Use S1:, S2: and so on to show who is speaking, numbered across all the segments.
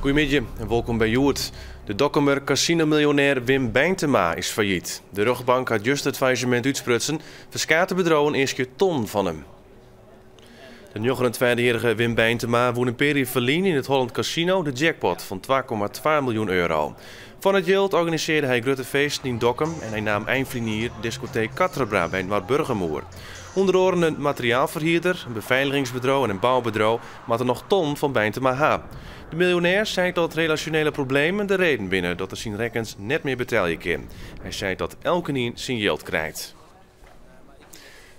S1: Goeiemiddei en wolkom by Hjoed. De Dokkumer kasinomiljonêr Wim Beintema is fallyt. De rjochtbank hat just it fallissemint útsprutsen. Ferskate bedriuwen easkje tonnen fan him. De 29-jierrige Wim Beintema wûn in pear jier ferlyn yn it Holland Casino de jackpot fan 2,2 miljoen euro. Fan it jild organisearde hy grutte feesten yn Dokkum en hy naam ein ferline jier diskoteek Katrebra by Noardburgum oer. Under oaren in materiaalferhierder, in befeiligingsbedriuw en in boubedriuw moatte noch tonnen fan Beintema ha. De miljonêr seit dat relasjonele problemen de reden binne dat er syn rekkens net mear betelje kin. Hy seit dat elkenien syn jild krijt.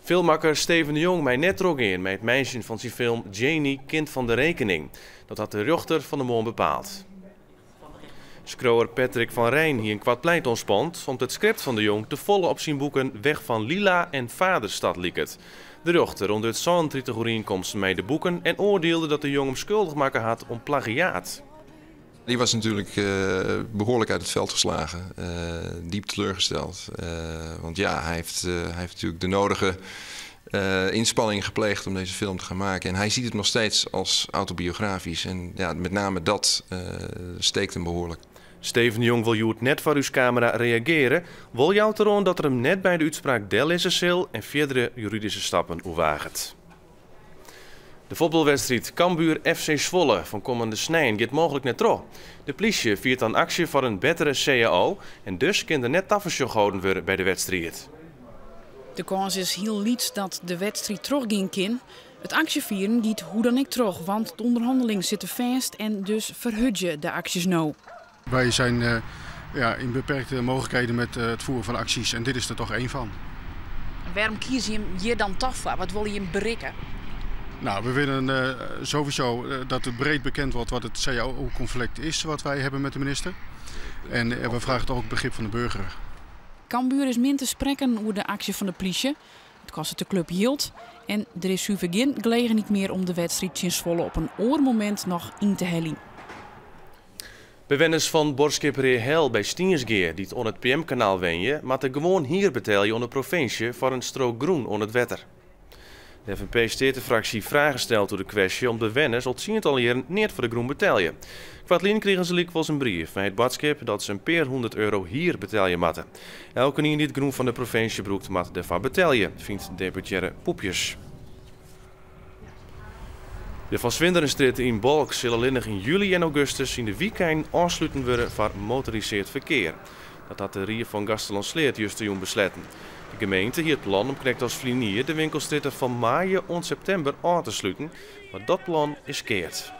S1: Filmmakker Steven de Jong mei net trochgean mei it meitsjen fan syn film Janie, kind van de rekening. Dat hat de rjochter fan 'e moarn bepaald. Skriuwer Patrick van Rijn hie in koart pleit oanspand om't it skript fan De Jong tefolle op syn boeken Weg van Lila en Vaderstad liket. De rjochter ûntduts 37 oerienkomsten mei de boeken en oardielde dat De Jong him skuldich makke hat oan plagiaat.
S2: Die was natuurlijk behoorlijk uit het veld geslagen, diep teleurgesteld. Want ja, hij heeft natuurlijk de nodige inspanning gepleegd om deze film te gaan maken. En hij ziet het nog steeds als autobiografisch. En ja, met name dat steekt hem behoorlijk.
S1: Steven de Jong wol hjoed net foar ús kamera reagearje. Wol jout deroan dat er him net by de útspraak dellizze sil en fierdere juridyske stappen oerwaget. De fuotbalwedstriid Cambuur FC Zwolle fan kommende snein giet mooglik net troch. De plysje fiert dan aksje foar in bettere CAO en dus kin der net tafersjoch holden wurde by de wedstriid.
S3: De kâns is hiel lyts dat de wedstriid trochgean kin. It aksjefieren giet hoe dan ek troch, want de ûnderhannelings sitte fêst en dus ferhurdzje de aksjes no.
S4: Wij zijn ja, in beperkte mogelijkheden met het voeren van acties en dit is er toch één van.
S3: En wêrom kieze je hjir dan toch foar? Wat wolle je berikke?
S4: Nou, we willen sowieso dat het breed bekend wordt wat het CAO-conflict is wat wij hebben met de minister. En we vragen toch ook begrip van de burger.
S3: Cambuur is min te sprekken oer de aksje fan de plysje. It kostet de klup jild en der is suver gjin gelegenheid mear om de wedstriid tsjin Zwolle op in oar momint noch yn te heljen.
S1: Bewenners fan buorskip Reahel by Stynsgea dy't oan it PM-kanaal wenje, moatte gewoan hier betelje oan de provinsje foar in strook grûn oan it wetter. De FNP-steatefraksje fragen steld oer de kwestje om't bewenners al tsientallen jierren neat foar de grûn betelje. Koartlyn krigen se lykwols in brief mei it boadskip dat se in pear hûndert euro hier betelje moatte. Elkenien dy't grûn fan de provinsje brûkt moat dêrfoar betelje, fynt deputearre Poepjes. De Van Swinderenstrjitte yn Balk sil allinnich yn july en augustus yn de wykeinen ôfsluten wurde foar motorisearre ferkear. Dat hat de Rie fan Gaasterlân-Sleat justerjûn besletten. De gemeente hie it plan om krekt as ferline jier de winkelstrjitte fan maaie oant septimber ôf te sluten, mar dat plan is keard.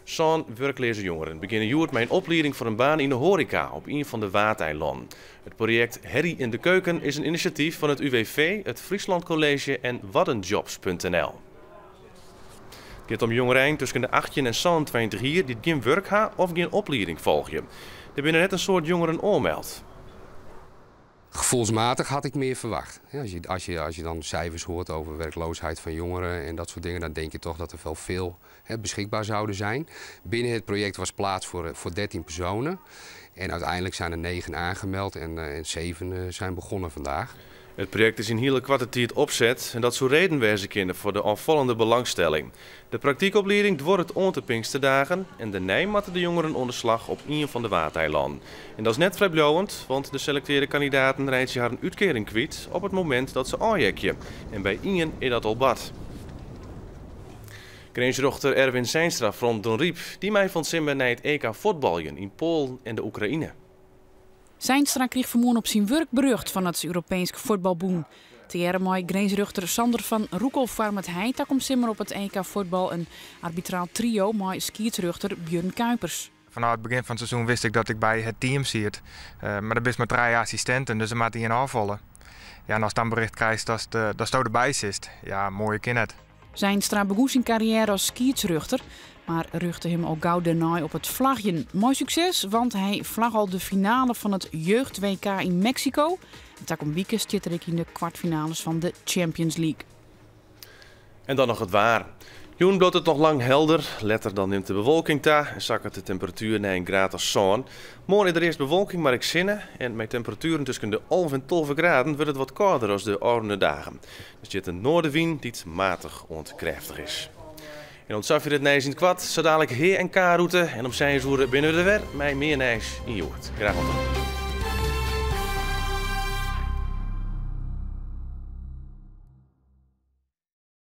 S1: Sân wurkleaze jongeren begjinne hjoed mei in oplieding foar in baan yn de hoareka op ien fan de Waadeilannen. It projekt Herrie in de Keuken is in inisjatyf fan it UWV, it Friesland College en Waddenjobs.nl. It giet om jongerein tusken de 18 en 27 jier dy't gjin wurk ha of gjin oplieding folgje. Der binne net in soad jongeren oanmeld.
S5: Gevoelsmatig had ik meer verwacht. Ja, als je dan cijfers hoort over werkloosheid van jongeren en dat soort dingen, dan denk je toch dat er wel veel, hè, beschikbaar zouden zijn. Binnen het project was plaats voor 13 personen. En uiteindelijk zijn er 9 aangemeld en 7 zijn begonnen vandaag.
S1: It projekt is yn hiele koarte tiid opset en dat soe reden wêze kinne foar de ôffallende belangstelling. De praktykoplieding duorret oant de Pinksterdagen en dêrnei moatte de jongeren oan de slach op ien fan de Waadeilannen. En dat is net frijbliuwend, want de selektearre kandidaten reitsje harren útkearing kwyt op it momint dat se ôfheakje. En by ien is dat al bard. Grinsrjochter Erwin Zeinstra fan Dronryp, dy mei fan 't simmer nei it EK fuotbaljen yn Poalen en de Oekraïne.
S3: Zeinstra krige fanmoarn op syn wurk berjocht fan it Europeesk Fuotbalbûn. Tegearre mei grinsrjochter Sander van Roekel foarmet hy takom simmer op it EK fuotbal in arbitraal trio mei skiedsrjochter Björn Kuipers.
S6: Fanôf it begjin fan it seizoen wist ik dat ik by it team siet. Mar der binne mar trije assistinten, dus der moat ien ôffalle. Ja, en ast dan berjocht krijst datsto derby sitst, ja, moaier kin net.
S3: Zeinstra begûn syn karriêre as skiedsrjochter, mar rjochte him al gau dêrnei op it flagjen. Mei sukses, want hy flagge al de finale fan it jeugd-WK yn Meksiko. En takom wike stiet er ek yn de kwartfinales fan de Champions League.
S1: En dan noch it waar. Jûn bliuwt it noch lang helder. Letter dan nimt de bewolking ta en sakket de temperatuer nei in graad as 7. Moarn is der earst bewolking, mar ek sinne. En mei temperatueren tusken de 11 en 12 graden wurdt it wat kâlder as de ôfrûne dagen. Der stiet in noardewyn dy't matich oant krêftich is. En oant safier it nijs yn it koart, sa dadelijk H en K-rûte. En om 6 oere binne we der wer mei mear nijs yn Hjoed. Graach oant dan.